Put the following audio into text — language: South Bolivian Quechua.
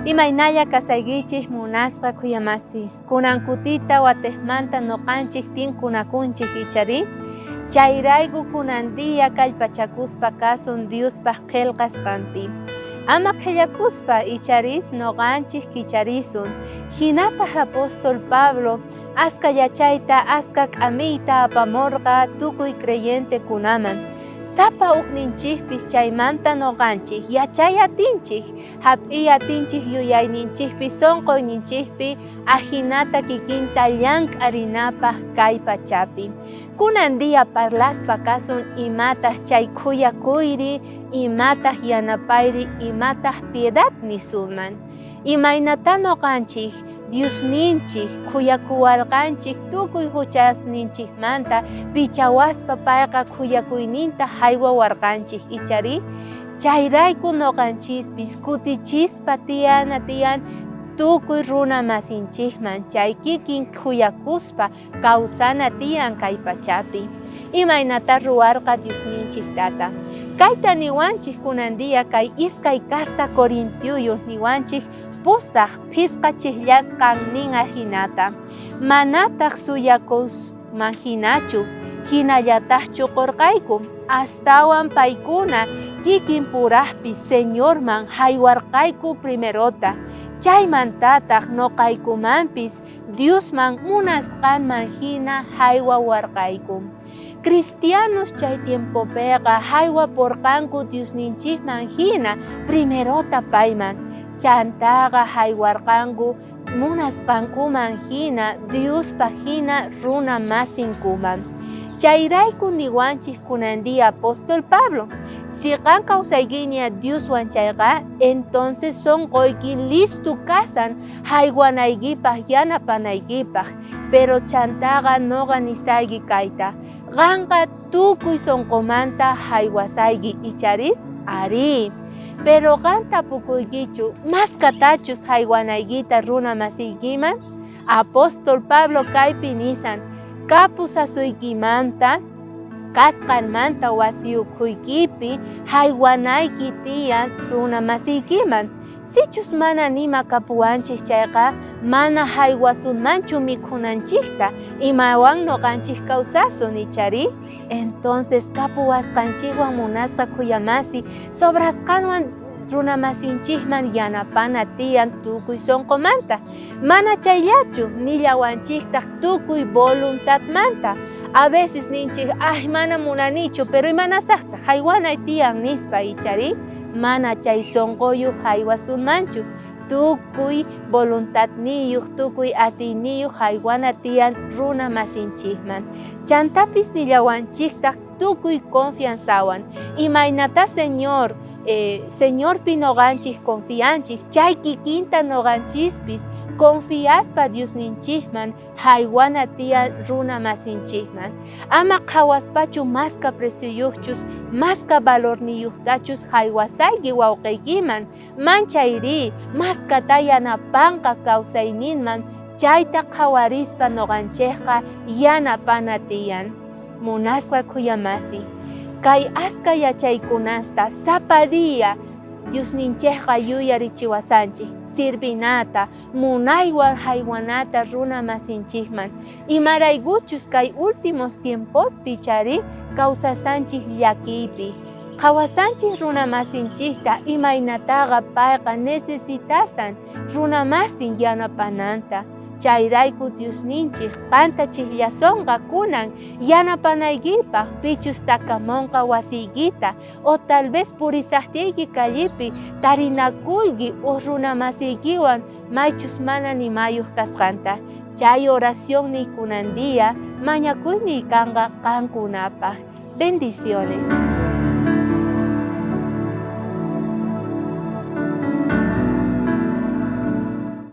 Imaynalla kasaykichik munasqa khuyamasi, kunan kutita watejmanta noqanchik tinkunakunchik ichari? Chayrayku kunan día kallpachakuspa kasun Diospaq qhelqasqanpi. Ama qhellakuspa icharis noqanchik kicharisun. Hinataq apóstol Pablo aska yachayta aska k'amiyta apamorqa tukuy creyentekunaman. Sapa ujninchikpis chaymanta noqanchik yachay atinchik, hap'iy atinchik yuyayninchikpi sonqoyninchikpi ajinata kikinta llank'arinapaq kay pachapi. Kunan día parlaspa kasun imataq chay khuyakuyri, imataq yanapayri, imataq piedad nisunman. Imaynatá noqanchik Diosninchik khuyakuwarqanchik tukuy huchasninchikmanta pichawaspa payqa khuyakuyninta haywawarqanchik ichari? Chayrayku noqanchispis kutichispa tiyana tiyan tukuy runa masinchikman chay kikin khuyakuspa kawsana tiyan kay pachapi. Imaynatá ruwarqa Diosninchik Tata? Kayta niwanchik kunan día kay iskay carta Corintioyoj niwanchik pusaj phisqa chijllasqan nin ajinata. Manataj suyakusman jinachu, jinallatajchu qorqayku. Astawan paykuna kikin purajpi Señorman haywarqayku primerota. Chaymantataj noqaykumanpis Diosman munasqanman jina haywawarqayku. Cristianos chay tiempopeqa haywaporqanku Diosninchikman jina primerota payman, chantaqa haywarqanku munasqankuman jina Diospaj jina runa masinkuman. Chayrayku niwanchik kunan día apóstol Pablo, si qan kawsaykiña Dioswan chayqa, entonces sonqoyki listo kasan haywanaykipaj yanapanaykipaj, pero chantaqa noqa nisayki kayta, qanqa tukuy sonqomanta haywasayki icharis? Arí. Pero qan tapukuykichu maskatachus haywanaykita runa masiykiman? Apóstol Pablo kaypi nisan, kapusasuykimanta kasqanmanta wasi ukhuykipi haywanayki tiyan runa masiykiman. Sichus mana nima kapuwanchik chayqa, mana haywasunmanchu mikhunanchikta, imawan noqanchik kawsasun ichari? Entonces kapuwasqanchikwan munasqa khuyamasi, sobrasqanwan runamasinchikman yanapana tiyan tukuy sonqomanta. Mana chayllachu, nillawanchiktaq tukuy voluntadmanta. A veces ninchik, ay mana munanichu, pero imanasaqtaq haywanay tiyan nispa ichari? Mana chay sonqoyuq haywasunmanchu. Tukuy voluntadniyuq, tukuy atiyniyuq haywana tiyan runa masinchikman. Chantapis nillawanchiktaq tukuy confianzawan. Imaynatá Señor, Señorpi noqanchik confianchik, chay kikinta noqanchispis confiaspa Diosninchikman haywana tiyan runa masinchikman. Ama qhawaspachu maska precioyuqchus, maska valorniyuqtachus haywasayki wawqiykiman, manchayrí maskata yanapanqa kawsayninman, chayta qhawarispa noqanchikqa yanapana tiyan. Munasqa khuyamasi, kay aska yachaykunasta sapa día Diosninchikqa yuyarichiwasanchik, sirvinata, munaywan haywanata runa masinchikman. Imaraykuchus kay últimos tiempospi chari kawsasanchik llakiypi. Qhawasanchik runa masinchikta imaynataqa payqa necesitasan runa masin yanapananta. Chayrayku Diosninchik qanta chijllasonqa kunan yanapanaykipaj pichus takamonqa wasiykita o tal vez purisajtiyki callepi tarinakuyki uj runa masiykiwan maychus mana nimayuj kasqanta. Chay oracionniy kunan día mañakuyniy kanqa qankunapaj. Bendiciones.